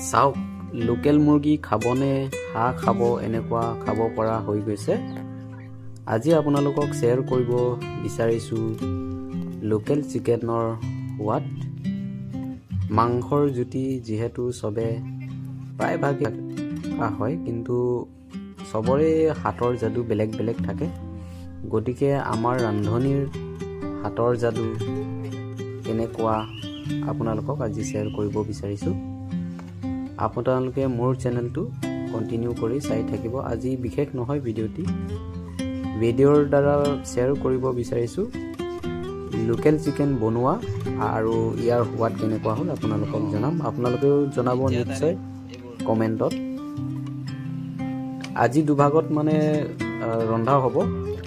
চাওক, লোকেল মুৰ্গী খাবনে হাঁহ খাব, এনেকুৱা খাব পৰা হৈ গৈছে। আজি আপোনালোকক শ্বেয়াৰ কৰিব বিচাৰিছোঁ লোকেল চিকেনৰ সোৱাদ। মাংসৰ জুতি যিহেতু চবে প্ৰায়ভাগে খোৱা হয়, কিন্তু চবৰে হাতৰ যাদু বেলেগ বেলেগ থাকে। গতিকে আমাৰ ৰান্ধনীৰ হাতৰ যাদু কেনেকুৱা, আপোনালোকক আজি শ্বেয়াৰ কৰিব বিচাৰিছোঁ। আপোনালোকে মোৰ চেনেলটো কণ্টিনিউ কৰি চাই থাকিব। আজি বিশেষ নহয় ভিডিঅ'টি, ভিডিঅ'ৰ দ্বাৰা শ্বেয়াৰ কৰিব বিচাৰিছোঁ লোকেল চিকেন বনোৱা আৰু ইয়াৰ সোৱাদ কেনেকুৱা হ'ল আপোনালোকক জনাম। আপোনালোকেও জনাব নিশ্চয় কমেণ্টত। আজি দুভাগত মানে ৰন্ধা হ'ব।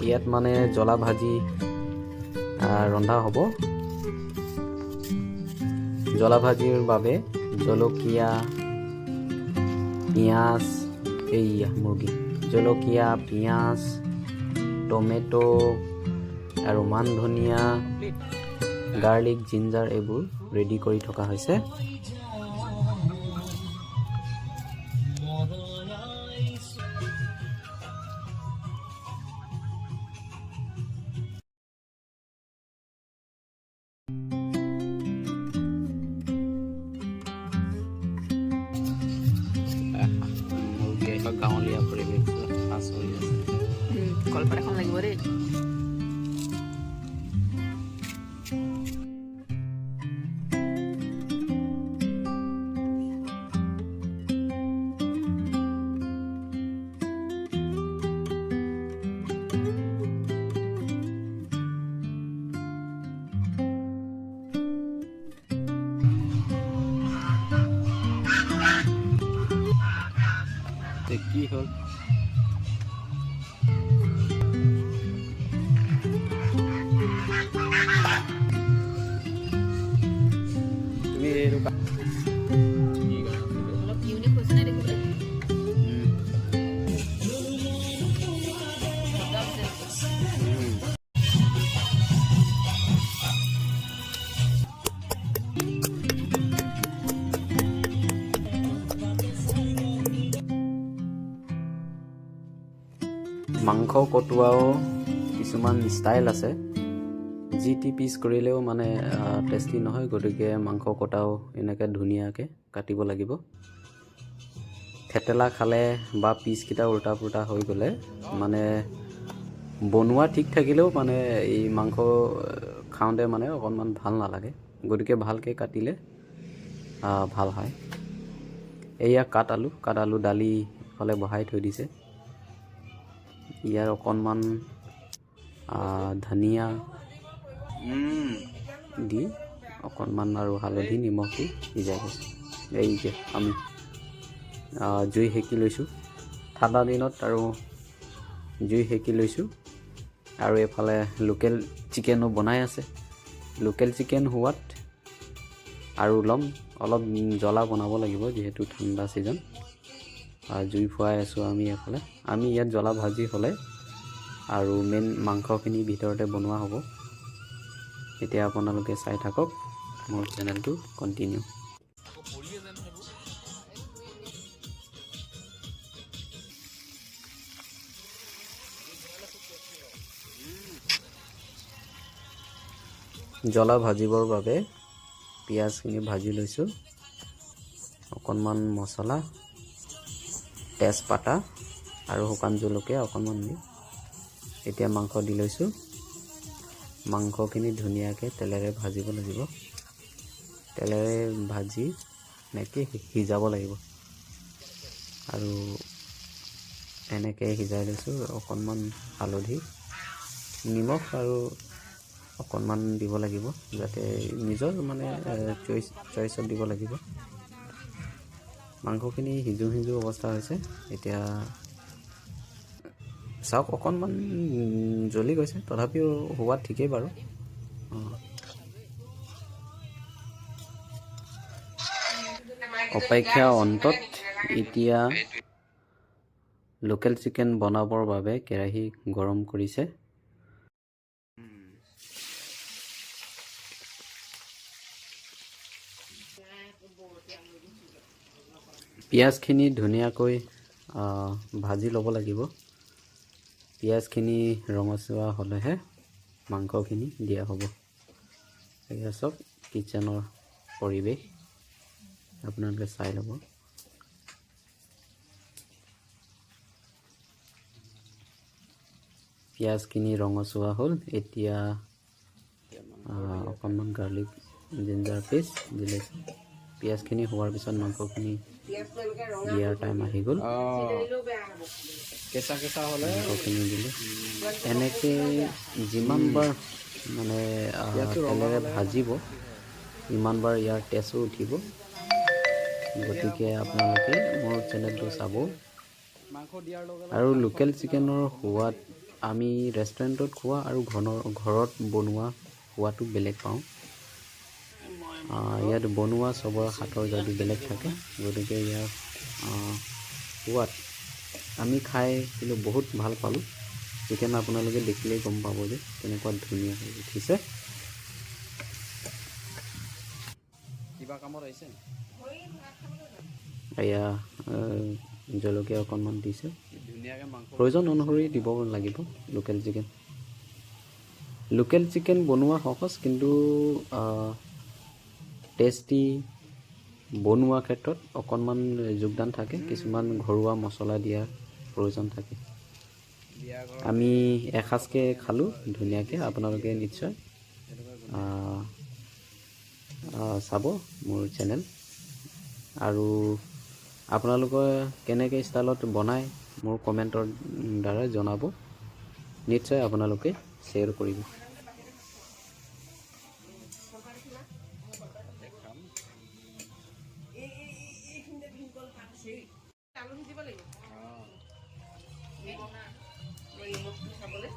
ইয়াত মানে জ্বলা ভাজি ৰন্ধা হ'ব। জ্বলা ভাজিৰ বাবে জলকীয়া, পিঁয়াজ, এইয়া মুৰ্গী, জলকীয়া, পিঁয়াজ, টমেট' আৰু মান ধনিয়া, গাৰ্লিক, জিঞ্জাৰ এইবোৰ ৰেডি কৰি থকা হৈছে। মুৰ্গী, গাঁৱলীয়া পৰিৱেশ চলি আছে। কলপাত এখন লাগিব দেই। কি হ'ল? তুমি এইটো অলপ ইউনিক হৈছে নে দেখিবলৈ? মজা হৈছে। মাংস কটোৱাও কিছুমান ষ্টাইল আছে। যি টি পিচ কৰিলেও মানে টেষ্টি নহয়। গতিকে মাংস কটাও এনেকৈ ধুনীয়াকৈ কাটিব লাগিব। থেতেলা খালে বা পিচকেইটা উল্টা পুল্টা হৈ গ'লে মানে বনোৱা ঠিক থাকিলেও মানে এই মাংস খাওঁতে মানে অকণমান ভাল নালাগে। গতিকে ভালকৈ কাটিলে ভাল হয়। এয়া কাঠ আলু, কাঠ আলু দালি ইফালে বহাই থৈ দিছে। ইয়াৰ অকণমান ধনিয়া দি অকণমান আৰু হালধি, নিমখ দি সিজাই গৈছে। এই যে আমি জুই সেকি লৈছোঁ ঠাণ্ডা দিনত আৰু জুই সেকি লৈছোঁ। আৰু এইফালে লোকেল চিকেনো বনাই আছে। লোকেল চিকেন হোৱাত আৰু ল'ম অলপ জ্বলা বনাব লাগিব, যিহেতু ঠাণ্ডা ছিজন। জুই ফুৱাই আছোঁ আমি এইফালে। আমি ইয়াত জ্বলা ভাজি হ'লে আৰু মেইন মাংসখিনি ভিতৰতে বনোৱা হ'ব। এতিয়া আপোনালোকে চাই থাকক মোৰ চেনেলটো কণ্টিনিউ। জ্বলা ভাজিবৰ বাবে পিঁয়াজখিনি ভাজি লৈছোঁ, অকণমান মছলা, তেজপাতা আৰু শুকান জলকীয়া অকণমান দি এতিয়া মাংস দি লৈছোঁ। মাংসখিনি ধুনীয়াকৈ তেলেৰে ভাজিব লাগিব। তেলেৰে ভাজি এনেকৈ সিজাব লাগিব আৰু এনেকৈ সিজাই লৈছোঁ। অকণমান হালধি, নিমখ আৰু অকণমান দিব লাগিব, যাতে নিজৰ মানে চইচত দিব লাগিব। মাংসখিনি সিজো সিজো অৱস্থা হৈছে। এতিয়া চাওক, অকণমান জ্বলি গৈছে, তথাপিও সোৱাদ ঠিকেই বাৰু। অপেক্ষা অন্তত এতিয়া লোকেল চিকেন বনাবৰ বাবে কেৰাহী গৰম কৰিছে। পিঁয়াজখিনি ধুনীয়াকৈ ভাজি ল'ব লাগিব। পিঁয়াজখিনি ৰঙচুৱা হ'লেহে মাংসখিনি দিয়া হ'ব। এয়া চব কিটচেনৰ পৰিৱেশ, আপোনালোকে চাই ল'ব। পিঁয়াজখিনি ৰঙচুৱা হ'ল, এতিয়া অকণমান গাৰ্লিক জিঞ্জাৰ পেষ্ট দিলে। পিঁয়াজখিনি হোৱাৰ পিছত মাংসখিনি দিয়াৰ টাইম আহি গ'ল। কেঁচা কেঁচা হ'লে মাংসখিনি দিলে। এনেকৈ যিমানবাৰ মানে তেলেৰে ভাজিব, ইমানবাৰ ইয়াৰ টেষ্টো উঠিব। গতিকে আপোনালোকে মোৰ চেনেলটো চাব। মাংস দিয়াৰ লগে লগে আৰু লোকেল চিকেনৰ সোৱাদ আমি ৰেষ্টুৰেণ্টত খোৱা আৰু ঘৰত বনোৱা সোৱাদটো বেলেগ পাওঁ। ইয়াত বনোৱা চবৰ হাতৰ যাদু বেলেগ থাকে, গতিকে ইয়াৰ সোৱাদ আমি খাই কিন্তু বহুত ভাল পালোঁ। চিকেন আপোনালোকে দেখিলেই গম পাব যে কেনেকুৱা ধুনীয়া হৈ উঠিছে। কিবা কামত আহিছে। এয়া জলকীয়া অকণমান দিছে, ধুনীয়াকৈ মাংস প্ৰয়োজন অনুসৰি দিব লাগিব। লোকেল চিকেন, লোকেল চিকেন বনোৱা সহজ, কিন্তু টেষ্টি বনোৱা ক্ষেত্ৰত অকণমান যোগদান থাকে, কিছুমান ঘৰুৱা মছলা দিয়াৰ প্ৰয়োজন থাকে। বিয়া ঘৰত আমি এসাঁজকৈ খালোঁ ধুনীয়াকৈ। আপোনালোকে নিশ্চয় তেনেকুৱা চাব মোৰ চেনেল, আৰু আপোনালোকে কেনেকৈ ষ্টাইলত বনায় মোৰ কমেণ্টৰ দ্বাৰা জনাব। নিশ্চয় আপোনালোকে শ্বেয়াৰ কৰিব। খাম। আলু সিজিব লাগিব। নিমখটো চাবলৈ।